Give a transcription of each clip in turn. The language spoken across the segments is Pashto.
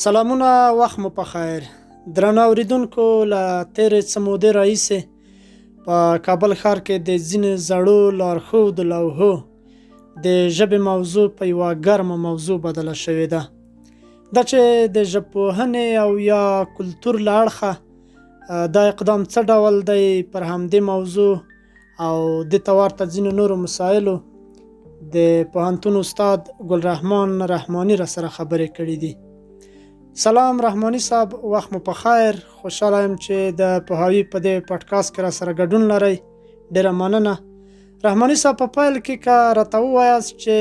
سلامونه، وخت مو په خیر. درنو اوریدونکو، له تېرې څه مودې راهیسې په کابل ښار کې د ځینې زړو لارښود لوحو د ژبې موضوع په یوه ګرمه موضوع بدله شوې ده. دا چې د ژبپوهنې او یا کلتور له اړخه دا اقدام څه ډول دی، پر همدې موضوع او دې ته ورته ځینو نورو مسایلو د پوهنتون استاد ګل رحمان رحماني را سره خبرې کړې دي. سلام رحماني صاحب، وخت مو په خیر. خوشحاله یم چې د پوهاوي په دې پډکاسټ کې را سره ګډون لرئ، ډېره مننه. رحماني صاحب، په پیل کې که راته ووایاست چې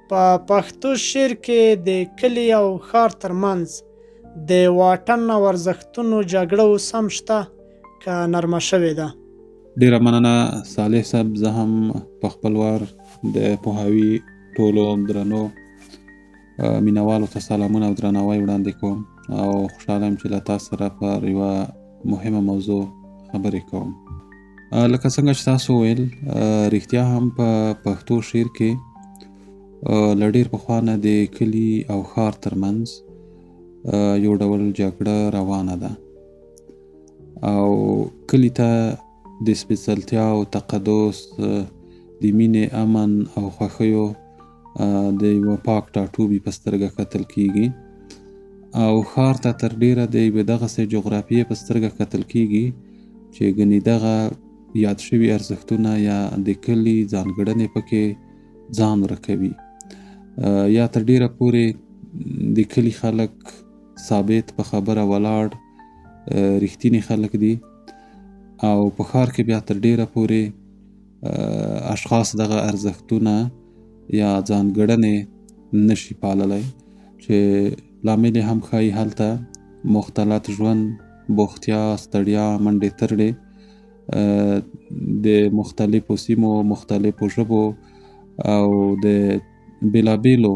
په پښتو شعر کې د کلي او ښار ترمنځ د واټن او ارزښتونو جګړه اوس هم شته که نرمه شوې ده؟ ډیره مننه صالح صاحب، زه هم په خپل وار د پوهاوي ټولو درنو مینوالو ته سلامونه او درناوی وړاندې کوم او خوشحاله یم چې له تاسو سره پر یوه مهمه موضوع خبرې کوم. لکه څنګه چې تاسو وویل، رښتیا هم په پښتو شعر کې له ډېر پخوا نه د کلي او ښار ترمنځ یو ډول جګړه روانه ده او کلي ته د سپېڅلتیا او تقدس، د مینې، امن او خوښیو د یوه پاک ټاټوبي په سترګه کتل کیږي او ښار ته تر ډېره د یوې دغسې جغرافیې په سترګه کتل کیږي چې ګنې دغه یاد شوي ارزښتونه یا د کلي ځانګړنې پکې ځان ورکوي، یا تر ډېره پورې د کلي خلک ثابت په خبره ولاړ رښتیني خلک دي او په ښار کې بیا تر ډېره پورې اشخاص دغه ارزښتونه یا ځانګړنې نشي پاللی چې لامل یې هم ښایي هلته مختلط ژوند، بوختیا، ستړیا، منډې ترړې، د مختلفو سیمو، مختلفو ژبو او د بېلابېلو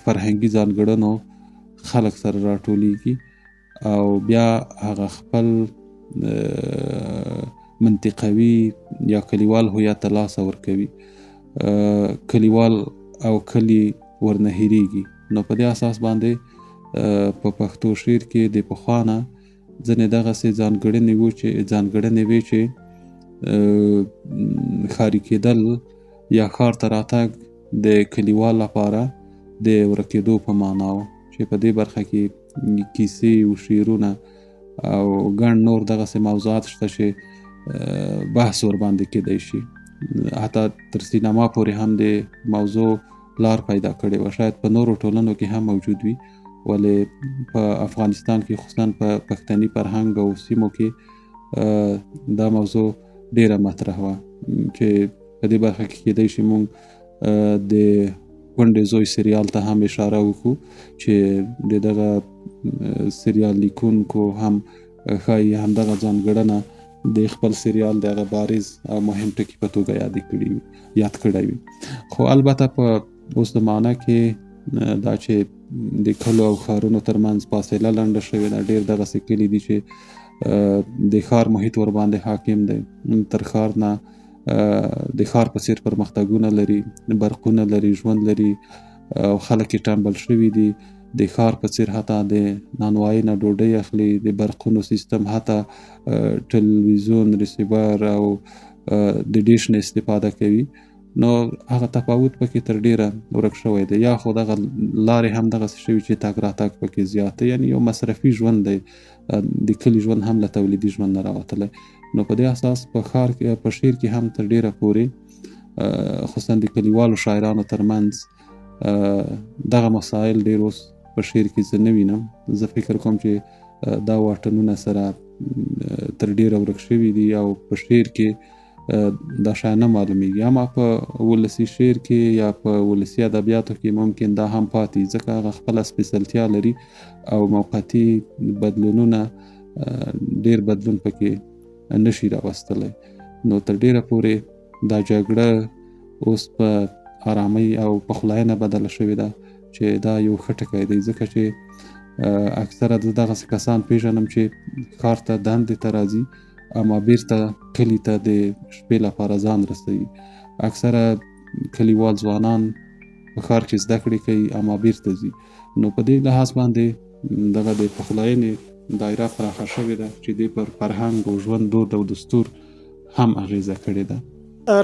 فرهنګي ځانګړنو خلک سره راټولیږي او بیا هغه خپل منطقوي یا کلیوال هویت ته لاسه ورکوي، کلیوال او کلي ورنه هېرېږي. نو په دې اساس باندې په پښتو شعر کې د پخوا نه ځینې دغسې ځانګړنې وو چې ځانګړنې وې چې ښاري کېدل یا ښار ته راتګ د کلیوال لپاره د ورکېدو په معنا و، چې په دې برخه کې کیسې او شعرونه او ګڼ نور دغسې موضوعات شته چې بحث ورباندې کېدای شي. حتی تر سینما پورې هم د موضوع لار پیدا کړې وه، شاید په نورو ټولنو کې هم موجود وي، ولې په افغانستان کې خصوصا په پښتني فرهنګ او سیمو کې دا موضوع ډیره مطرح وه چې په دې برخه کې کېدای شي موږ د کونډې زوی سریال ته هم اشاره وکړو چې د دغه سریال لیکونکو هم ښایي همدغه ځانګړنه د خپل سریال د هغه بارز او مهم ټکي په توګه یاد کړی وي. خو البته په اوس زمانه کې دا چې د کلو او ښارونو ترمنځ فاصله لنډه شوې ده، ډېر دغسې کلي دي چې د ښار محیط ورباندې حاکم دی، تر ښار نه د ښار په څېر پرمختګونه لري، برقونه لري، ژوند لري او خلک یې ټنبل شوي دي. د ښار په څېر حتی د نانوایۍ نه ډوډۍ اخلي، د برقونو سیستم، حتی ټلویزیون، ریسیور او د ډیش نه استفاده کوي. نو هغه تفاوت پکې تر ډېره ورک شوی دی، یا خو دغه لارې هم دغسې شوي چې تګ راتګ پکې زیات دی، یعنی یو مصرفي ژوند دی، د کلي ژوند هم له تولیدي ژوند نه راوتلی. نو په دې اساس په ښار کې، په شعر کې هم تر ډېره پورې خصوصا د کلیوالو شاعرانو ترمنځ دغه مسایل ډېر اوس په شعر کې زه نه وینم. زه فکر کوم چې دا واټنونه سره تر ډېره ورک شوي دي او په شعر کې دا شی نه معلومیږي. اما په ولسي شعر کې یا په ولسي ادبیاتو کې ممکن دا هم پاتې، ځکه هغه خپله سپېڅلتیا لري او موقتي بدلونونه ډېر بدلون پکې نشي راوستلی. نو تر ډېره پورې دا جګړه اوس په آرامۍ او پخلاینه بدله شوې ده چې دا یو ښه ټکی دی، ځکه چې اکثره زه دغسې کسان پېژنم چې ښار ته دندې ته راځي اما بیرته کلي ته د شپې لپاره ځان رسوي. اکثره کلیوال ځوانان په ښار کې زده کړې کوي اما بیرته ځي. نو په دې لحاظ باندې دغه د پخلاینې دایره پراخه شوې ده چې دې پر فرهنګ او ژوند، دود او دستور هم اغیزه کړې ده.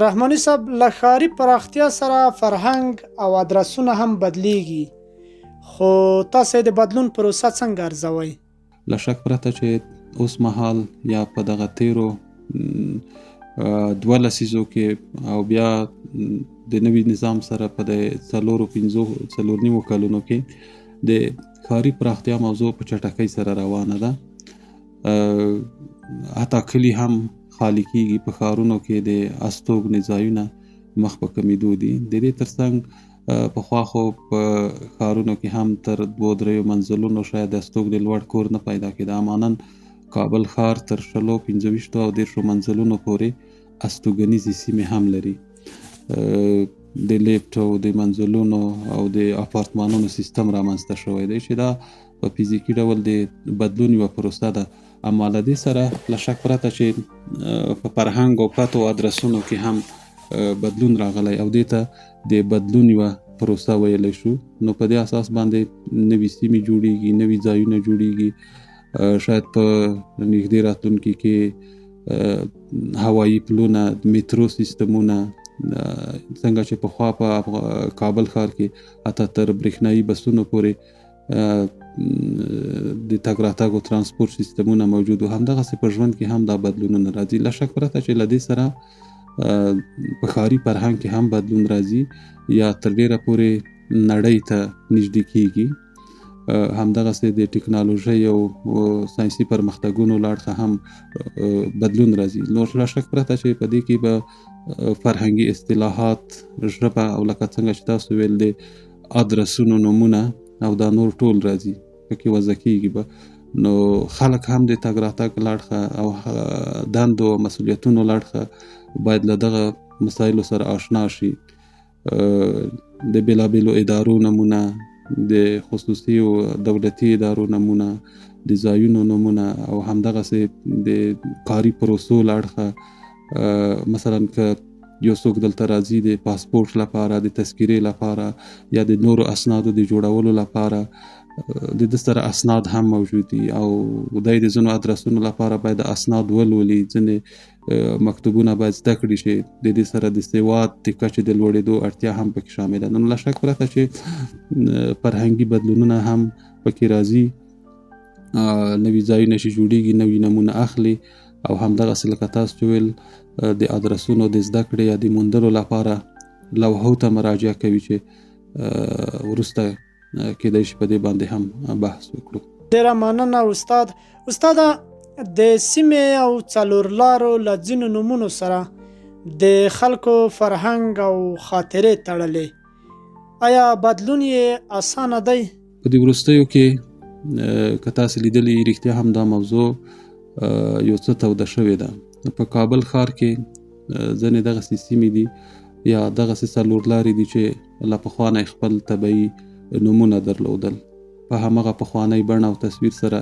رحماني صاحب، له ښاري پراختیا سره فرهنګ او ادرسونه هم بدلیږي، خو تاسو د بدلون پروسه څنګه ارزوئ؟ له شک پرته چې اوس مهال یا په دغه تیرو 2 لسیزو کې او بیا د نوي نظام سره په د څلورو پنځو 4.5 کلونو کې د ښاري پراختیا موضوع په چټکۍ سره روانه ده. حتی کلي هم خالي کیږي، په ښارونو کې د استوګنې ځایونه مخ په کمیدو دي. د دې ترڅنګ پخوا خو په ښارونو کې هم تر 2-3 منزلونو شاید د استوګنې لوړ کور نه پیدا کېده، اما نن کابل ښار تر 20، 25 او 30 منزلونو پورې استوګنیزې سیمې هم لري. د لیفټ او د منزلونو او د اپارتمانونو سیستم رامنځته شوی دی چې دا په فزیکي ډول د بدلون یوه پروسه ده. اما له دې سره له شک پرته چې په فرهنګ او پتو ادرسونو کې هم بدلون راغلی او دې ته د بدلون یوه پروسه ویلی شو. نو په دې اساس باندې نوې سیمې جوړیږي، نوي ځایونه جوړیږي. شاید په نږدې راتلونکي کې هوایي پلونه، میترو سیستمونه، څنګه چې پخوا په کابل ښار کې حتی تر برېښنايي بسونو پورې د تګ راتګ او ترانسپورت سیستمونه موجود وو، همدغسې په ژوند کې هم دا بدلونونه راځي. له شک پرته چې له دې سره په ښاري فرهنګ کې هم بدلون راځي یا تر ډېره پورې نړۍ ته نږدې کیږي. همدغسې د ټکنالوژۍ او ساینسي پرمختګونو له اړخه هم بدلون راځي. نو له شک پرته چې په دې کې به فرهنګي اصطلاحات، ژبه او لکه څنګه چې تاسو ویل د ادرسونو نومونه او دا نور ټول راځي، پکې وضع کیږي به. نو خلک هم د تګ راتګ له اړخه او دندو او مسؤلیتونو له اړخه باید له دغه مسایلو سره آشنا شي. د بېلابېلو ادارو نمونه، د خصوصي او دولتي ادارو نمونه، د ځایونو نمونه او همدغسې د کاري پروسو له اړخه، مثلا که یو څوک دلته راځي د پاسپورټ لپاره، د تذکرې لپاره یا د نورو اسنادو د جوړولو لپاره، د ده سره اسناد هم موجود دي او دی د ځینو ادرسونو لپاره باید اسناد ولولي، ځینې مکتوبونه باید زده کړي چې د دې سره د سواد د کچې د لوړېدو اړتیا هم پکې شامله ده. نو له شک پرته چې فرهنګي بدلونونه هم پکې راځي، نوي ځایونه چې جوړیږي، نوي نمونه اخلي او همدغسې لکه تاسو چې ویل د ادرسونو د زده کړې یا د موندلو لپاره لوحو ته مراجعه کوي چې وروسته کېدای شي په دې باندې هم بحث وکړو. ډېره مننه استاد. استاده، د سیمې او څلور لارو له ځینو نومونو سره د خلکو فرهنګ او خاطرې تړلې، آیا بدلون یې اسانه دی؟ په دې وروستیو کې که تاسې لیدلي رښتیا هم دا موضوع یو څه توده شوې ده. په کابل ښار کې ځینې دغسې سیمې دي یا دغسې څلور لارې دي چې له پخوا نه یې خپل طبیعي نومونه درلودل، په هماغه پخوانۍ بڼه او تصویر سره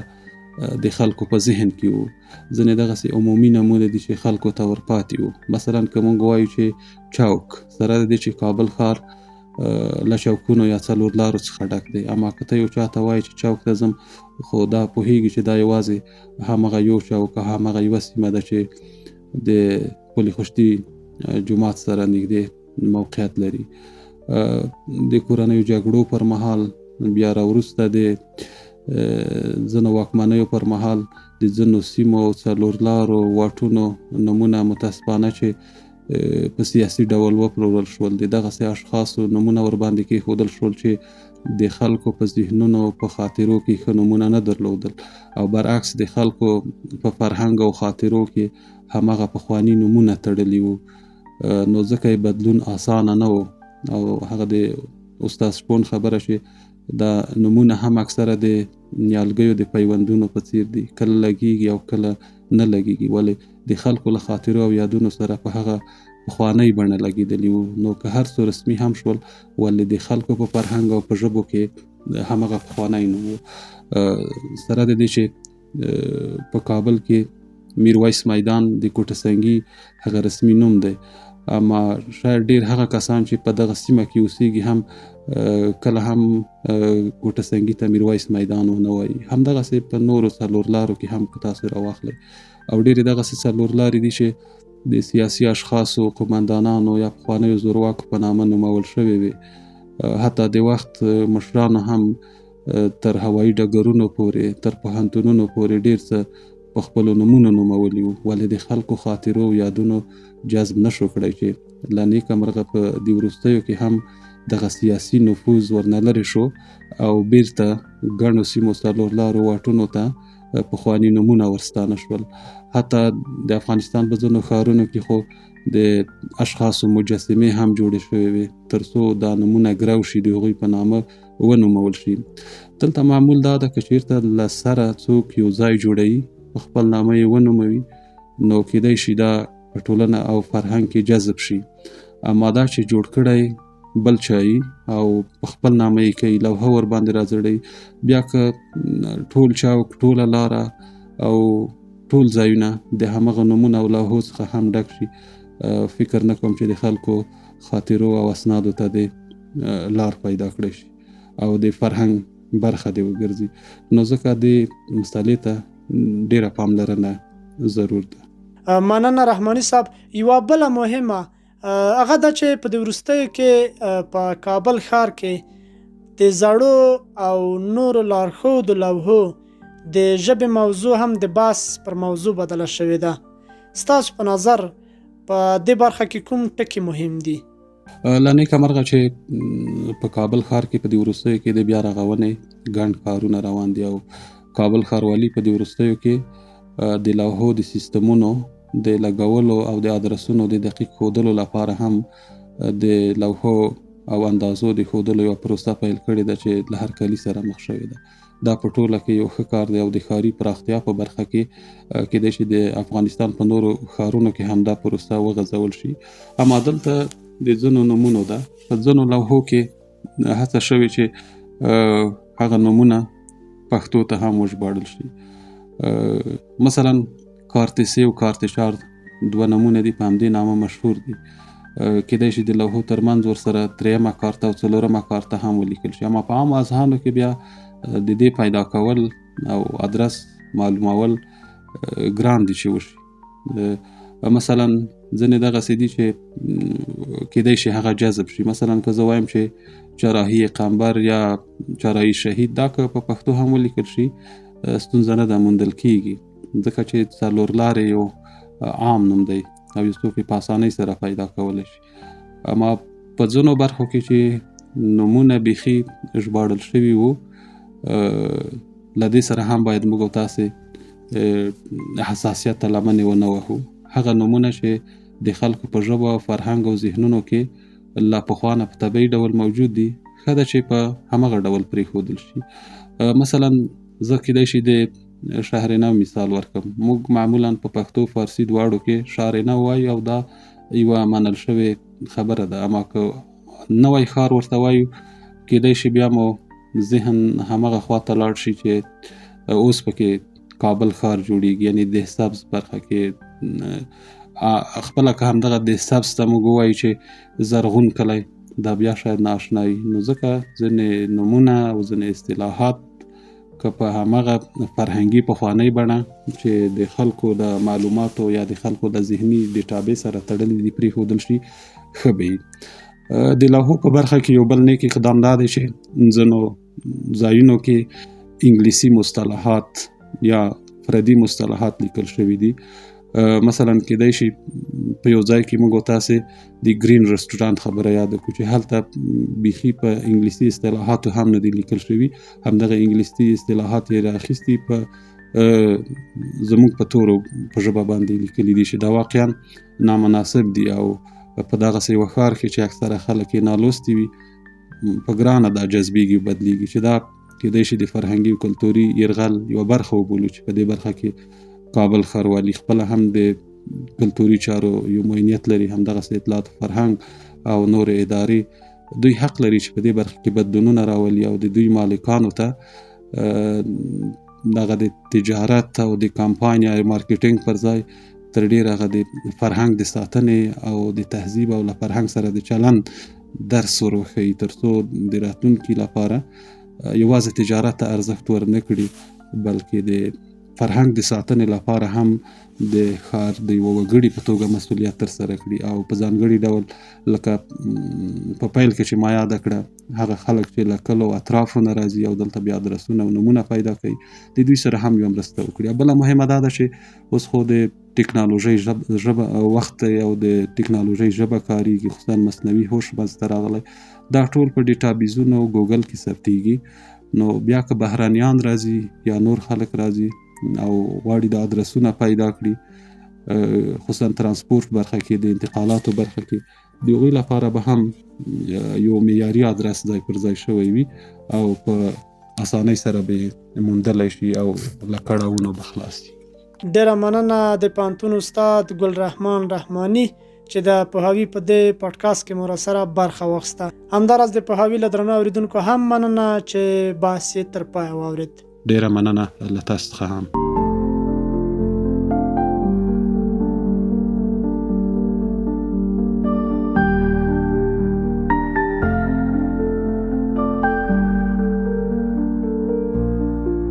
د خلکو په ذهن کې وو. ځینې دغسې عمومي نمونه دي چې خلکو ته ورپاتې وو. مثلا که موږ وایو چې چوک، سره د دې چې کابل ښار له چوکونو یا څلور لارو څخه ډک دی، اما که ته یو چا ته وایې چې چوک ته ځم، خو دا پوهیږي چې دا یوازې هماغه یو چوک، هماغه یوه سیمه ده چې د پل خشتي جومات سره نږدې موقعیت لري. د کورنیو جګړو پر مهال، بیا راوروسته د ځینو واکمنیو پر مهال د ځینو سیمو، څلور لارو، واټونو نومونه متاسفانه چې په سیاسي ډول وپلورل شول. د دغسې اشخاصو نومونه ورباندې کېښودل شول چې د خلکو په ذهنونو، په خاطرو کې ښه نومونه نه درلودل او برعکس د خلکو په فرهنګ او خاطرو کې هماغه پخواني نومونه تړلي وو. نو ځکه یې بدلون اسانه نه و. او هغه د استاد شپون خبره چې دا نومونه هم اکثره د نیالګیو د پیوندونو په څیر دي، کله لګیږي او کله نه لګیږي، ولې د خلکو له خاطرو او یادونو سره په هغه پخوانۍ بڼه لګېدلي وو. نو که هر څو رسمي هم شول، ولې د خلکو په فرهنګ او په ژبو کې هماغه پخوانی نوم و. سره د دې چې په کابل کې میرویس میدان د کوټه سنګي هغه رسمي نوم دی، اما شاید ډیر هغه کسان چې په دغه سیمه کې اوسیږي هم کله هم کوټه سنګي ته میرویس میدان ونه وایي. همدغسې په نورو څلور لارو کې هم که تاسو راواخلئ، او ډېرې دغسې څلور لارې دي چې د سیاسي اشخاصو، قومندانانو یا پخوانیو زورواکو په نامه نومول شوې وې. حتی د وخت مشرانو هم تر هوایي ډګرونو پورې، تر پوهنتونونو پورې ډېر څه په خپلو نومونو نومولي وو، ولې د خلکو خاطرو او یادونو جذب نه شو کړی چې له نیکه مرغه په دې وروستیو کې هم دغه سیاسي نفوذ ورنه لرې شو او بیرته ګڼو سیمو، څلور لارو، واټونو ته پخواني نومونه ورستانه شول. حتی د افغانستان په ځینو ښارونو کې خو د اشخاصو مجسمې هم جوړې شوې وې ترڅو دا نومونه ګرو شي، د هغوی په نامه ونومول شي. دلته معمول دا ده که چیرته له سره څوک یو ځای جوړوي، په خپل نامه یې ونوموي، نو کیدای شي دا په ټولنه او فرهنګ کې جذب شي. اما دا چې جوړ کړی بل چای او په خپل نامه یې کوي، لوحه ورباندې راځړوي، بیا که ټول چوک، ټوله لاره او ټول ځایونه د همغه نومونه او لوحو څخه هم ډک شي، فکر نه کوم چې د خلکو خاطرو او اسنادو ته دې لار پیدا کړی شي او د فرهنګ برخه دې وګرځي. نو ځکه دې مسئلې ته ډېره پاملرنه ضرور ده. مننه رحماني صاحب. یوه بله مهمه هغه دا چې په دې وروستیو کې په کابل ښار کې د زړو او نورو لارښودو لوحو د ژبې موضوع هم د بحث پر موضوع بدله شوې ده. ستاسو په نظر په دې برخه کې کوم ټکي مهم دي؟ له نیکه مرغه چې په کابل ښار کې په دې وروستیو کې د بیا رغونې ګڼ کارونه روان دي او کابل ښاروالي په دې وروستیو کې د لوحو د سیستمونو د لګولو او د ادرسونو د دقیق ښودلو لپاره هم د لوحو او اندازو د ښودلو یوه پروسه پیل کړې ده چې له هرکلي سره مخ شوې ده. دا په ټوله کې یو ښه کار دی او د ښاري پراختیا په برخه کې کیدای شي د افغانستان په نورو ښارونو کې هم دا پروسه وغځول شي. اما دلته د ځینو نومونو ده، په ځینو لوحو کې هڅه شوې چې هغه نومونه پښتو ته هم وژباړل شي. مثلا کارت سه او کارت چهار دوه نمونه دي، په همدې نامه مشهور دي. کیدای شي د لوحو ترمنځ ورسره درېیمه کارته او څلورمه کارته هم ولیکل شي. اما په عامو اذهانو کې بیا د دې پیدا کول او ادرس معلومول ګران دي چې وشي. مثلا ځینې دغسې دي چې کیدای شي هغه جذب شي. مثلا که زه وایم چې چراهي قنبر یا چراهي شهید، دا که په پښتو هم ولیکل شي ستونزه نه ده، موندل کیږي، ځکه چې څلور لارې یو عام نوم دی او یو څوک یې په اسانۍ سره پیدا کولی شي. اما په ځینو برخو کې چې نومونه بیخي ژباړل شوي وو، له دې سره هم باید موږ او تاسې حساسیت ته لمنې ونه وهو. هغه نومونه چې د خلکو په ژبه، فرهنګ او ذهنونو کې لا پخوا نه په طبیعي ډول موجود دي، ښه ده چې په همغه ډول پرېښودل شي. مثلا زه کیدای شي د شهر نو مثال ورکړم. موږ معمولا په پښتو فارسي دواړو کې شهر نو وایو او دا یوه منل شوې خبره ده. اما که نوی ښار ورته وایو، کیدای شي بیا مو ذهن همغه خواته لاړ شي چې اوس پکې کابل ښار جوړیږي، یعنی د سبز برخه کې. خپله که همدغه د سبز ته موږ ووایو چې زرغون کلی، دا بیا شاید نااشنا وي. نو ځکه ځینې نومونه او ځینې اصطلاحات که په همغه فرهنګي پخوانۍ بڼه چې د خلکو د معلوماتو یا د خلکو د ذهني ډیټابیس سره تړلي دي پرېښودل شي، ښه به وي. د لوحو په برخه کې یو بل نیک اقدام دا دی چې ځینو ځایونو کې انګلیسي مصطلحات یا پردي مصطلحات لیکل شوي دي. مثلا کیدای شي په یو ځای کې موږ او تاسې د ګرین رستورانت خبره یاده کړو چې هلته بیخي په انګلیسي اصطلاحاتو هم نه دي لیکل شوي، همدغه انګلیسي اصطلاحات یې راخیستي په زموږ په تورو په ژبه باندې لیکلي دي چې دا واقعا نامناسب دي. او په دغسې یوه ښار کې چې اکثره خلک یې نالوستي وي، په ګرانه دا جذبېږي او بدلېږي چې دا کیدای شي د فرهنګي او کلتوري یرغل یوه برخه وبولو چې په دې برخه کې کابل ښاروالي خپله هم د کلتوري چارو یو معینیت لري، همدغسې اطلاعات فرهنګ او نورې ادارې دوی حق لري چې په دې برخه کې بدلونونه راولي او د دوی مالکانو ته دغه د تجارت او د کمپاین یا مارکیټینګ پر ځای تر ډېره هغه د فرهنګ د ساتنې او د تهذیب او له فرهنګ سره د چلند درس ور وښيي، ترڅو د راتلونکي لپاره یوازې تجارت ته ارزښت ورنه کړي، بلکې د فرهنګ د ساتنې لپاره هم د ښار د یوه وګړي په توګه مسولیت ترسره کړي. او په ځانګړي ډول لکه په پیل کې چې ما یاده کړه، هغه خلک چې له کلو اطرافو نه راځي او دلته بیا ادرسونه او نمونه پیدا کوي، د دوی سره هم یوه مرسته وکړي. او بله مهمه دا ده چې اوس خو د ټکنالوژۍ ژبه وخت دی او د ټکنالوژۍ ژبه کاریږي، خصوصا مصنوعي هوش منځته راغلی، دا ټول په ډیټابیزونو او ګوګل کې ثبتیږي. نو بیا که بهرنیان راځي یا نور خلک راځي او غواړي دا ادرسونه پیدا کړي، خصوصا ترانسپورت برخه کې، د انتقالاتو برخه کې، د هغوی لپاره به هم یو معیاري ادرس ځای پر ځای شوی وي او په اسانۍ سره به یې موندلی شي او له کړاوونو به خلاص شي. ډېره مننه د پوهنتون استاد ګل رحمان رحماني چې د پوهاوي په دې پاډکاسټ کې مو راسره برخه واخیسته. همداراز د پوهاوي له درنو اورېدونکو هم مننه چې بحث یې تر پایه واورېد. ډېره مننه له تاسو څخه هم.